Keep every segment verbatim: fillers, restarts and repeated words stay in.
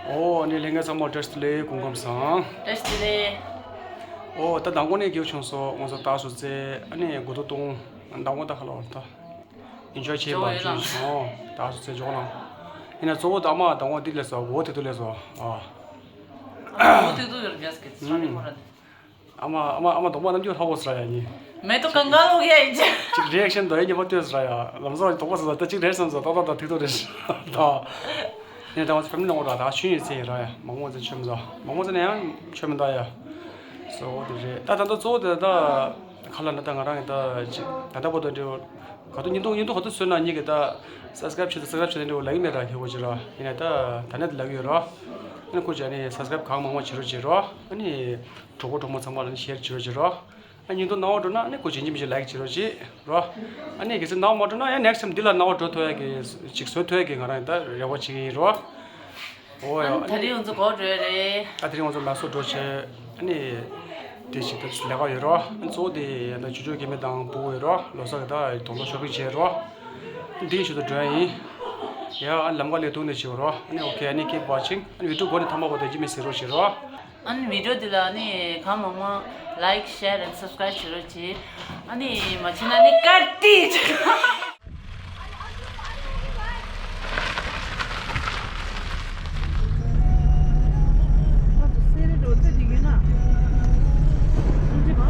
ཨོ་ཨ་ནི་ལྷན་རྒྱས་ཚང་མ་བཀྲ་ཤིས་བདེ་ལེགས། སྐུ་ཁམས་བཟང་། བཀྲ་ཤིས་བདེ་ལེགས། ཨོ་ད་མདང་དགོང་ནས་རྒྱུགས་བྱུང་སོང་། ང་ཚོ་ད་སུ་ཚེ་ཨ་ནི་དགུ་ཐུག་བཏུང་། མདང་དགོང་ད་ཁ་ལོ་ད་ཨིན་ཇོ་ཆེ་བ་བྱུང་སོང་། ད་སུ་ཚེ་འཇོག་ལང་ཡིན་ན་གཙོ་བོ་ད་ཨ་མ་མདང་དགོང་འདི་ལས་སོ་འོ་དེ་དུ་ལས་སོ། ཨ་འོ་དེ་དུ་ཡོད་རྒྱས་ཀྱི་ཚ་རི་ཁོ་ར། ཨ་མ་ཨ་མ་ཨ་མ་དོག་པ་རྣམ་འགྱུར་ལྷག་པོ་ཟེར་ཡ་ཡིན། མེ་ཏོག་གང་ག་ལོག་ཡ་ཡིན་ཅི། གཅིག་རི་ཨེག་ཤན་དོ་ཡ་ཉེ་པོ་ལྟོས་ཟེར་ཡ། ལམ་སང་དོག་པ་ཟེར་ད་གཅིག་རེད་བསམ་ཟེར་ཏག་ཏག་ཏག་ཐིག་ཐོག་རེད་ད། ངས་ད་ང་ཚོ་ཕེ་མི་ལི་ནང་འོ་ར་ད་ཆུན་ཡོད་ཚེ་ཡིན་ར་ཡ། མང་མོ་ཚེ་ཆོས་མི་ཟ། མང་མོ་ཚེ་ན་ཡང་ཆོས་མི་ཟ་ཡ། སོ་འོ་དེ་རེད་ད། ད་ལྟ་གཙོ་བོ་དེ་ད་ཁ་ལ་ན་ད་ང་རང་གི་ད་ཅིག་ད་ལྟ་བར་དུ་འབྲེལ་བ་ག་དུ་ཉིན་ཐོག་ཉིན་ཐོག་ག་དུ་སོན་ན་ཉིད་ཀྱི་ད་སབ་སི་ཀ་རབ་བྱེད་དུ་སབ་སི་ཀ་རབ་བྱེད་དུ་འབྲེལ་བ་ལ་ཡིན་མེད་ར་ཁྱེད་གོ་ཅི་ར་ཡིན་ན་ད་ད་ནས་ད་ལ་ཡོད་ར། ཨ་ནི་ཁོ་ཅི་ཨ་ནི་སབ་སི་ཀ་རབ་གང་མང་མང་བྱེད་རོགས་བྱེད་རོགས། ཨ་ནི། གྲོགས་པོ་གྲོགས་མོ་ཚང་མ་ལ་ནི་ཤེར་བྱེད་རོགས་བྱེད་རོགས། ཨ་ཉིན་ཐོ་ནང་འགྲོ་ན་ཨ་ནི་ཁོ་ཇི་འཇིམ་ཞིག་ལའིག་བྱེད་རོགས་བྱེད་རོགས། ཨ་ནི་གལ་སྲིད་ནང་མ་འགྲོ་ན་ཡང་ནེགསི་ཊའིམ་འདི་ལ་ནང་འགྲོ་ཐུབ་ཡ་གི་ཅིག་བཟོ་ཐུབ་ཡ་གི་ང་རང་ད་རེ་བ་བྱེད་ཀྱི་ཡིན་རོགས། ཨོ་ཡ། ཨ་ནི་ད་རིང་ང་ཚོ་གོ་འགྲོ་ཡ་རེད། ཨ་དེ་རིང་ང་ཚོ་མ་སོ་འགྲོ་བྱེད། ཨ་ནི་དེ་ཞིག་ད་ལས་ཀ་ཡོད་རོགས། ཨ་ནི་གཙོ་བོ་དེ་ཡ་ད་ཇོ་ཇོ་རྒན་མོ་དང་ཕྲུ་གུ་ཡོད་རོགས། ལོ་གསར་གི་ད་དོག་ལོ་ཤོ་པིང་བྱེད་རོགས། འདི་ཞིག་ཏུ་འགྲོ་ཡ་ཡིན། ཡ་ཨ་ལམ་ཁ་ལས་ཐུག་ནས་བྱེད་རོགས། ཨ་ནི་ཨོ་ཁེ། ཨ་ནི་keep watching། ཨ་ནི་བི་ཌི་ཡོ་མགོ་ནས་ཐ་མ་བར་དུ་ཇི་མི་ཟེར་རོགས་བྱེད་རོགས། ཨ་ནི་བི་ཌི་ཡོ་འདི་ལ་ཨ་ནི་གང་མང་མང་like, share and subscribe བྱེད་རོགས་གྱིས། ཨ་ནི་མ་བྱེད་ན་ནི་ཀར་ཏི།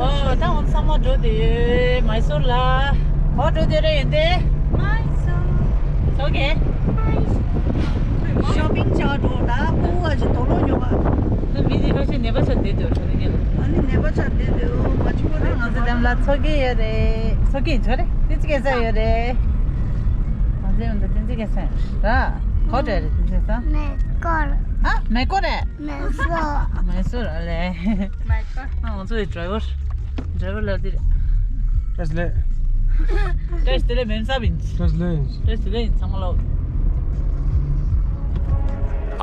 ཨོ་ད་འོ་ཚང་མ་འགྲོ་དེ་ཡོད་མའི་སོར་ལ། ཨོ་འགྲོ་དེ་རེད་ཡིན་ཏེ། མའི་སོར། ཨོ་ཁེ། ཤོ་པིང་བྱ་བ་འགྲོ་ད་ཕྲུ་གུ་ཅིག་དོག་ལོ་ཉོ་བ། ད་མི་དེ་ཁ་ཤས་ནད་པ་ཆགས་བསྡད་འདུག་ཁྲ་ལི་ཉལ། ཨ་ནི་ནད་པ་ཆགས་བསྡད་འདུག་མ་ཆུང་བ་རེད། ང་ཚོ་འདམ་ལ་ཚོ་སྐྱེས་ཡོད་རེད། ཚོ་སྐྱེས་ཡིན་ཆོག་རེད། ཏིན་ཙི་སྐྱེས་ས་ཡོད་རེད། ང་ཚོའི་འོན་ཏེ་ཏིན་ཙི་སྐྱེས་ས་ཡོད་ར། གོ་འདྲ་རེད་ཏིན་ཙི་ས། མེ་ཀོར། ཨ་མེ་ཀོར་རེད། མེ་སོ། མེ་སོ་ར་ལེ། མེ་ཀོར། ཨ་ང་ཚོའི་ཌ་རའི་ཝར། ཌ་རའི་ཝར་ལ་དེ་རེད། བཀྲ་ཤིས་བདེ་ལེགས། བཀྲ་ཤིས་བདེ་ལེགས་མེམ་སབ་ཡིན། བཀྲ་ཤིས་བདེ་ལེགས་ཡིན། བཀྲ་ཤིས་བདེ་ལེགས་ཡིན་ཚང་མ་ལོ།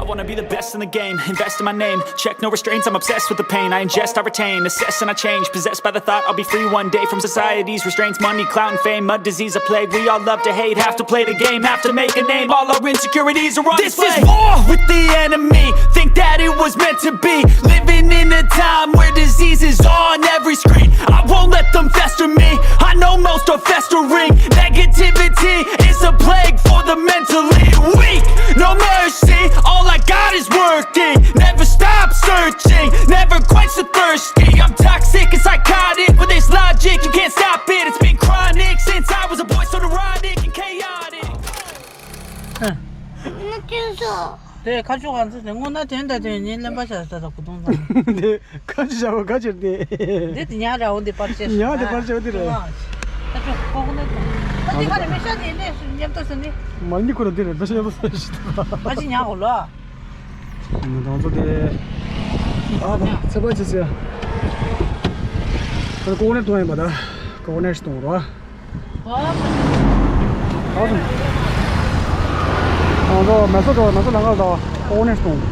I wanna be the best in the game, invest in my name, check no restraints, I'm obsessed with the pain, I ingest, I retain, assess and I change, possessed by the thought I'll be free one day from society's restraints, money, clout, and fame, a disease, a plague, we all love to hate, have to play the game, have to make a name, all our insecurities are on display. This is war with the enemy, think that it was meant to be, living in a time where diseases are on every screen, I won't let them fester me, I know most are festering, negativity is a plague for the mentally weak, no mercy, all I got is working, never stop searching, never quench the thirsty, I'm toxic and psychotic, with this logic, you can't stop it, it's been chronic, since I was a boy, so neurotic and chaotic. ནི་ཐོན་སོང་། དེ་ཁ་ཕྱོགས་གང་ཚོད་དེ་སྔོན་ན་དོན་དང་དོན་གཉིས་ལེན་པ་བྱ་ས་དང་གུ་དུང་ཚང་། དེ་ཁ་ཕྱོགས་བྱ་བ་ག་ཅིར་དེ། དེ་དེ་ཉག་ར་འོ་འདི་པར་ཆས། ཉག་དེ་པར་ཆས་འོ་འདི་རེད། ད་ཁྱོད་ཁོག་ནས་ཐོན། ཨ་ཅི་ཁ་རེ་མི་ཤ་དེ་ནས་སུ་མཉམ་དུ་སུ་ནི། མ་ཉི་ཁོ་ར་འདི་རེད་ད་ཤ་ཡོད་པ་ཤི་ད། ཨ་ཅི་ཉག་འོ་ལ། ང་ཚོ་དེ། ཨ་ད་ཚེ་པ་ཅི་ཟེར། ད་ཁོག་ནས་ཐོན་ཡིན་པ་ད། ཁོག་ནས་ཤི་གཏོང་ར། ཨ་ཚོ་མེ་སོ་འགྲོ་མེ་སོ་ལང་ཀ་ལ་ཨོ་ནེ་སྟོང་།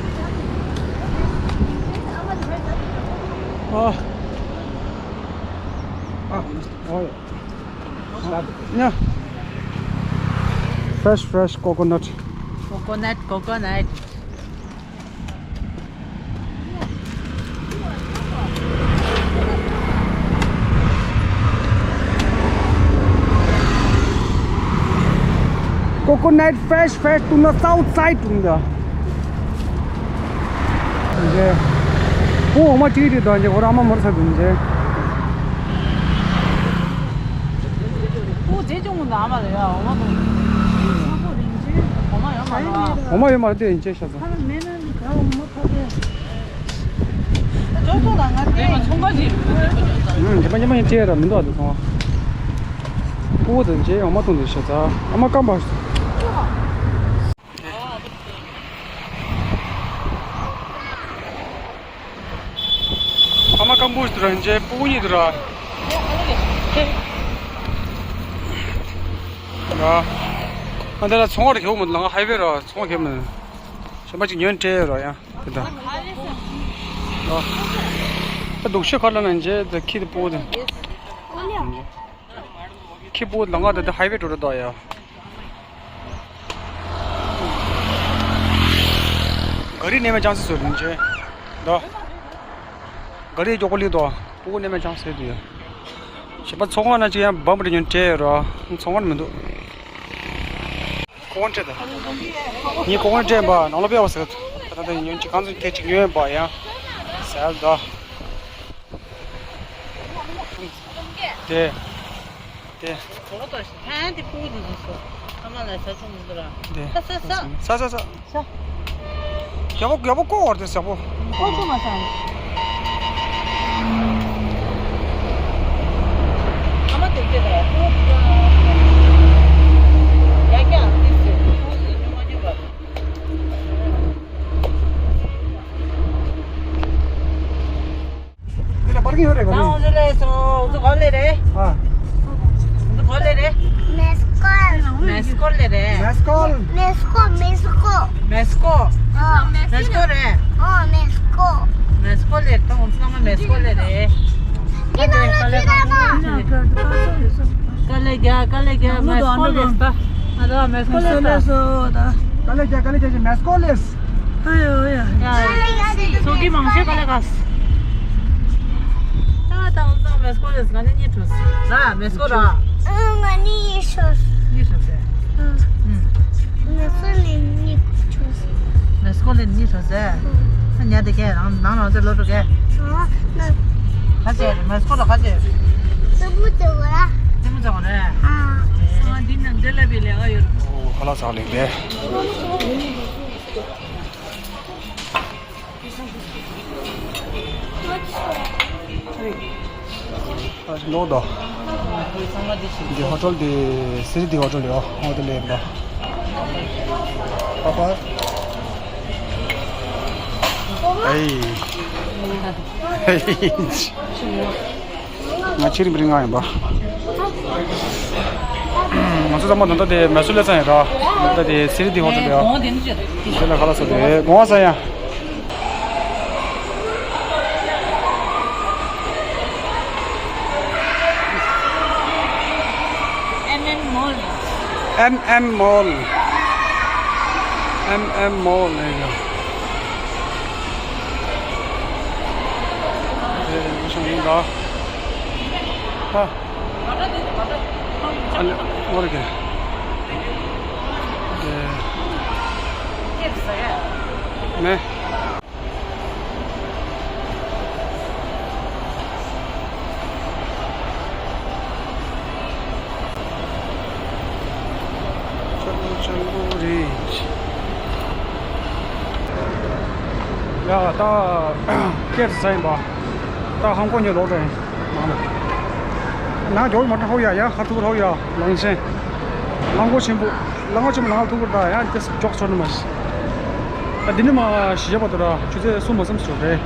ཨ་ཨ་ཨོ་ཡ། Fresh, fresh coconut. Coconut, coconut. Coconut fresh, fresh to the south side to the. ཇེ། ཁོ་འོ་མ་ཅིག་རེད་དོ། ཇེ་ཁོ་རང་མ་མོར་ས་དུ་ཇེ། ཁོ་ཇེ་ཅུང་གུན་དང་མ་རེད་ཡ། འོ་མ་དང་། འོ་མ་ཡོད་མ་རེད། འོ་མ་ཡོད་མ་རེད་དེ་ཇེ་ཤ་ཚ། ཇོ་ཐོ་ལ་ང་དེ་ཚོང་ཁང་ཞིག་ཨུམ། ཉི་མ་ཉི་མ་ཡིན་ཅེས་ར་མི་འདུག་ཨ་དེ་ཚོང་ཁང་། ཁོ་དང་ཇེ་འོ་མ་བཏུང་དུ་ཤ་ཚ། ཨ་མ་སྐམ་པ། ཨ་མ་སྐམ་པོ་ཞིག་ཏུ་ར་ཧན་ཅེ་སྤུ་གུ་གཉིས་ཏུ་ར། ར། ཨ་འདི་ལ་ཚོང་བར་གེའུ་མོ་ལང་ཧའི་ཝེ་ར་ཚོང་གེ་མོ། གཞན་པ་ཅིག་ཉོན་སྤྲད་ར་ཡ་དེ་ད། ར། ད་སྡུག་ཤོས་ཁ་ལ་ན་ཧན་ཅེ་ད་ཁྱི་དེ་སྤུ་གུ་དེ། ཁྱི་སྤུ་གུ་ལང་ང་ད་ད་ཧའི་ཝེ་འགྲོ་ར་ད་ཡ། ག་ ག་རེ་ནས་མ་ཅང་སི་སོ་རིན་ཆེ། ད། ག་རེ་མགྱོགས་པོ་ལི་དོ། སྤུ་གུ་ནས་མ་ཅང་སི་དུ་ཡོད། ཞེས་པ་ཚོང་བ་ན་ཅི་ཡང་བམ་རེ་ཉོན་སྤྲད་ཡོད་རོ། ཚོང་བ་མི་འདུག་ཁོང་སྤྲད་ད། ངས་ཁོང་སྤྲད་པ་ནང་ལོ་པེ་བ་ཟེར། ད་ད་ཉོན་ཅི་གང་ཚོད་ཐེ་ཅིག་ཉོན་པ་ཡང་། ཟེར་ད། དེ། དེ། གོ་ཏོ་ཤི་ཐན་དེ་ཕུ་དེ་ཞིག་སོ། ཨ་མ་ལ་ས་ཆུང་མི་འདུག་ར། དེ། ས་ས་ས། ས་ས་ས། ས། རྒྱལ་པོ་རྒྱལ་པོ་ཀོ་བར་དེ་ཟེར་པོ། ཀོ་ཆུ་མ་ས། ཨ་མ་དེ་དེ་ར། ཡ་ཀྱ་དེ་ཟེར་ཕུ་དེ་ཉུང་མ་ཉུང་བ། འདི་ལ་པར་ཀིང་ཡོད་རེད་ག་ད་རེད། འོ་ཟེར་ལས་སོ། འོ་ཟེར་ག་ལས་རེད། ཨ། འོ་ཟེར་ག་ལས་རེད། མེ་སི་ཀོལ། མེ་སི་ཀོལ་ལས་རེད། མེ་སི་ཀོལ། མེ་སི་ཀོལ། མེ་སི་ཀོལ། མེ་སི་ཀོལ། ཨ། མེ་སི་ཀོལ་རེད། ཨ། མེ་སི་ཀོལ། མེ་སི་ཀོལ་ལས། ད་འོ་ཟེར་ཚང་མ་མེ་སི་ཀོལ་ལས་རེད། ཀ་ལེ་ཀ་ལེ་ཀ་ལེ། ཀ་ལེ་རྒྱ་ཀ་ལེ་རྒྱ། མེ་སི་ཀོལ་ལས་ད། ང་ད་མེ་སི་ཀོལ་ལས་ད། ཀ་ལེ་རྒྱ་ཀ་ལེ་རྒྱ་མེ་སི་ཀོལ་ལས། ཨ་ཡོ་ཡ། ཡ། སོ་གི་མང་ཤོས་ག་ལེ་ག་སི། ད་ད་ད་མེ་སི་ཀོལ་ལས་ང་ནི་གཉིས་འགྲོ་སི། ད་མེ་སི་ཀོལ་ར། ཨ། ང་ནི་གཉིས་འགྲོ་སི། གཉིས་འགྲོ་སི། ཨ། ཨུམ། མེ་སི་ཀོལ་ལས་གཉིས་འགྲོ་སི། མེ་སི་ཀོལ་ལས་གཉིས་འགྲོ་སི། ཨུམ། ས་ཉ་དེ་གས་རང་ནང་རང་ཚོ་ལོ་འགྲོ་གས། ཨ། ན། ཁ་ཆེ་རེད། མེ་སི་ཀོལ་ལ་ཁ་ཆེ་རེད། སི་མུ་ཙེ་གོ་ར། སི་མུ་ཙེ་གོ་རེད། ཨ། ཨ། འདི་ན་འདི་ལ་བི་ལེ་ཨ་ཡོད། ཨོ་ཧ་ལ་ས་ལིང་དེ། ཨ་ནོ་ད། འདི་ཧོ་ཊེལ་འདི་སི་རི་ཏི་ཧོ་ཊེལ་ཡོད། ཧོ་ཊེལ་ཡིན་པ། པ་པ། ཨེ། ང་ཕྱི་རིམ་རིང་ང་ཡིན་པ། ང་ཚོ་ཚང་མ་ད་ལྟ་དེ་མེ་སོར་སླེབས་ཚར་ཡིན་ར། ད་ལྟ་དེ་སི་རི་ཏི་ཧོ་ཊེལ་ཡོད། དེ་ལ་ཁ་ལག་ཟ་དེ་གོང་ས་ཡ། ཨེམ་ཨེམ་མོལ། ཨེམ་ཨེམ་མོལ། ཨེམ་ཨེམ་མོལ་ལ་ཡོད། ཨེ་ཤང་ཡིན་ད། ཧ། ཨ་ལེ། འོ་རེད་གི། ཨེ། ནས། ཆག་སྒོ་ཆག་སྒོ་རེད། ཡ་ད་སྐད་ཟ་ཡིན་པ། ད་ཧང་ཀོང་ཉོ་ལོག་ད་ཡིན། ནང་ལ། ནང་འཇོག་མ་ཐག་ཧོ་ཡ་ཡ་ཧ་ཐུག་ཧོ་ཡ་ལང་ཆེན། ལང་གོ་ཆེན་པོ། ལང་གོ་ཆེན་པོ་ནང་ལ་ཐུག་པ་ད་ཡང་དེ་འཇོག་ཚོར་ནི་མ་ཤི། ད་འདི་ནི་མ་ཤི་ཡ་པ་དུ་ར་ཆུ་ཚོད་གསུམ་མ་གསུམ་ཞིག་རེད།